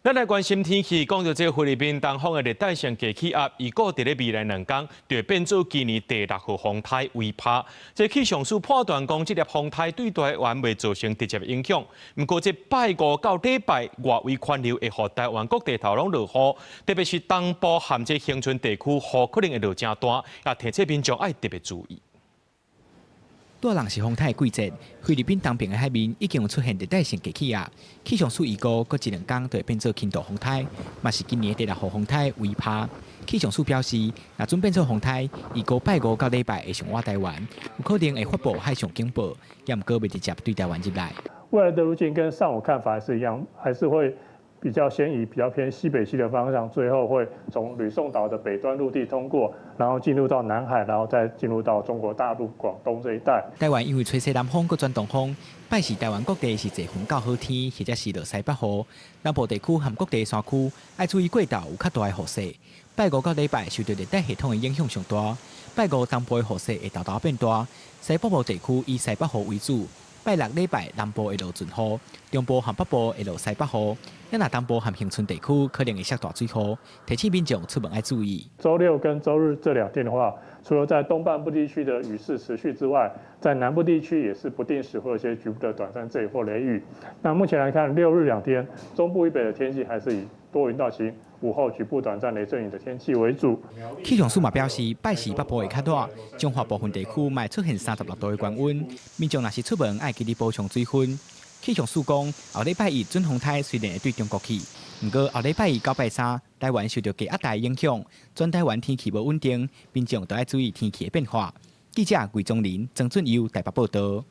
咱來關心天氣，講著這個菲律賓東方的熱帶性低氣壓，預估佇咧未來2工就會變做今年第六號風颱維帕。這氣象署判斷講，這粒風颱對台灣袂造成直接影響。毋過，這拜五到禮拜外圍環流會予台灣各地頭攏落雨，特別是東部和這恆春地區雨可能會落誠大，也提醒民眾愛特別注意。大人是風颱的季節，菲律賓東邊的海面已經有出現熱帶性低氣壓，氣象署預估，閣一兩工就會變做輕度風颱，嘛是今年的第六號風颱維帕。氣象署表示，若準變做風颱，預估拜五到禮拜會上倚台灣，有可能會發布海上警報，也毋過袂直接對台灣入來。未來的路徑跟上午看法還是一樣，還是會比較先以比較偏西北西的方向，最後會從呂宋島的北端陸地通過，然後進入到南海，然後再進入到中國大陸廣東這一帶。台灣因為吹西南風閣轉東風，拜四台灣各地是濟雲到好天，或者是落西北雨。南部地區和各地山區愛注意過晝有較大的雨勢。拜五到禮拜受著熱帶系統的影響上大，拜五東部的雨勢會沓沓變大，西北部地區以西北雨為主。拜六禮拜南部會落陣雨，中部和北部會落西北雨。若東部和恆春地區可能會落大水雨，提醒民眾出門愛注意。週六跟週日這兩天的話，除了在東半部地區的雨勢持續之外，在南部地區也是不定時會有一些局部的短暫陣雨或雷雨。那目前來看，六日兩天中部以北的天氣還是以多雲到晴，午後局部短暫雷陣雨的天氣為主。氣象署嘛表示，拜四北部會較熱，彰化部分地區嘛會出現36度的高溫，民眾若是出門愛記得補充水分。氣象署講，後禮拜一準風颱雖然會對中國去，毋過後禮拜二到拜三，台灣受著低壓帶影響，全台灣天氣無穩定，民眾都愛注意天氣的變化。記者魏宗林、曾俊佑台北報道。